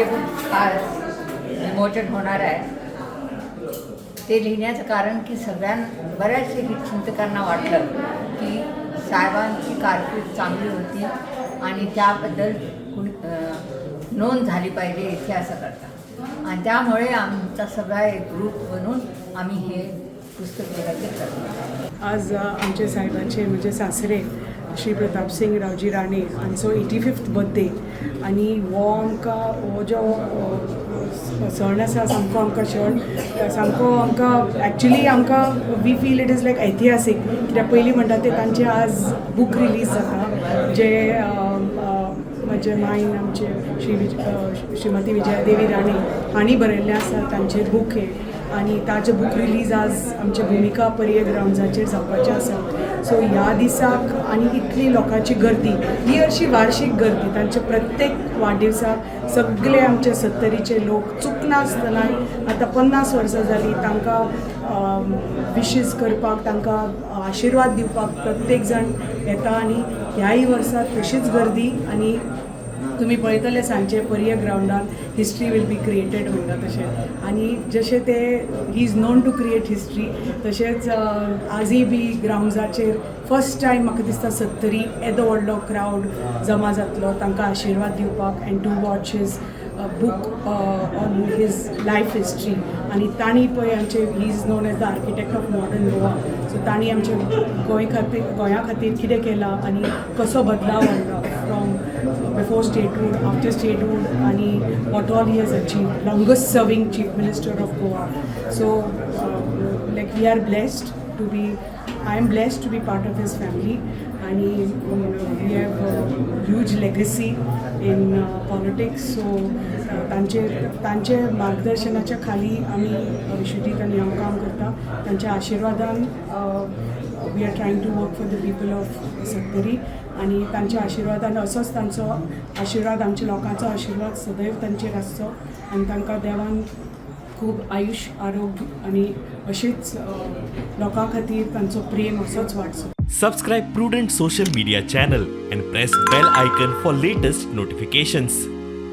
जे book आज विमोचन होणार आहे, ते लिहिण्याचं कारण की बऱ्याचशा चिंतकांना वाटलं की साहेबांची कारकीर्द चांगली होती आणि त्याबद्दल नोंद झाली पाहिजे इतिहासाकरता आणि त्यामुळे आमचा सगळा एक ग्रुप बनून आम्ही हे पुस्तक लिहायचे ठरवलं. आज आमचे साहेबाचे म्हणजे सासरे श्री प्रतापसिंग रावजी राणे हांचो 85th birthday आनी हो आमकां हो जो सण आसा, सामको आमकां क्षण सामको आमकां एक्चुली आमकां we feel it is like ऐतिहासीक, कित्याक पयलीं म्हणटा ते तांचे आज बूक रिलीज जाता, जे म्हजे मायन आमचे श्री विज श्रीमती विजयादेवी राणे हांणी बरयल्लें आसा तांचेर बूक हे. आनी ताजें बूक रिलीज आज आमच्या भुमिका पर्ये ग्रावंड्साचेर जावपाचें आसा. सो ह्या दिसाक आनी इतली लोकांची गर्दी, ही अशी वार्शीक गर्दी. तांच्या प्रत्येक वाडदिवसाक सगळे आमचे सत्तरीचे लोक चुकनासतना आतां 50 वर्सां जालीं तांकां विशीस करपाक, तांकां आशिर्वाद दिवपाक प्रत्येक जाण येता. आनी ह्याय वर्सा तशीच गर्दी आनी तुमी पळयतले सांजचे पर्ये ग्रावंडार हिस्ट्री will be created म्हणटा तशें. आनी जशें ते he is known to create history, तशेंच आजूय बी ग्रावंड्साचेर फर्स्ट टायम म्हाका दिसता सत्तरी येदो व्हडलो क्रावड जमा जातलो तांकां आशिर्वाद दिवपाक and to watch his book on his life history. आनी तांणी पळय आमचे, he is known as the architect of modern Goa, so तांणी आमचे गोंय खातीर, गोंया खातीर कितें केलां आनी कसो बदलाव हाडला from before statehood, after statehood आनी what all he has achieved, longest serving chief minister of Goa. So like we are blessed to be, I am blessed to be part of his family आणि we have huge legacy in politics. So तांचे तांचे मार्गदर्शनाच्या खाली आमी, विश्वजीत आनी हांव काम करता. तांच्या आशिर्वादान we are trying to work for the people of Sattari आनी तांच्या आशिर्वादान, असोच तांचो आशिर्वाद, आमच्या लोकांचो आशिर्वाद सदैव तांचेर आसचो आनी तांकां देवान खूब आयुश्य, आरोग्य आनी अशीच लोकां खातीर तांचो प्रेम असोच वाडचो. Subscribe Prudent Social Media channel and press bell icon for latest notifications.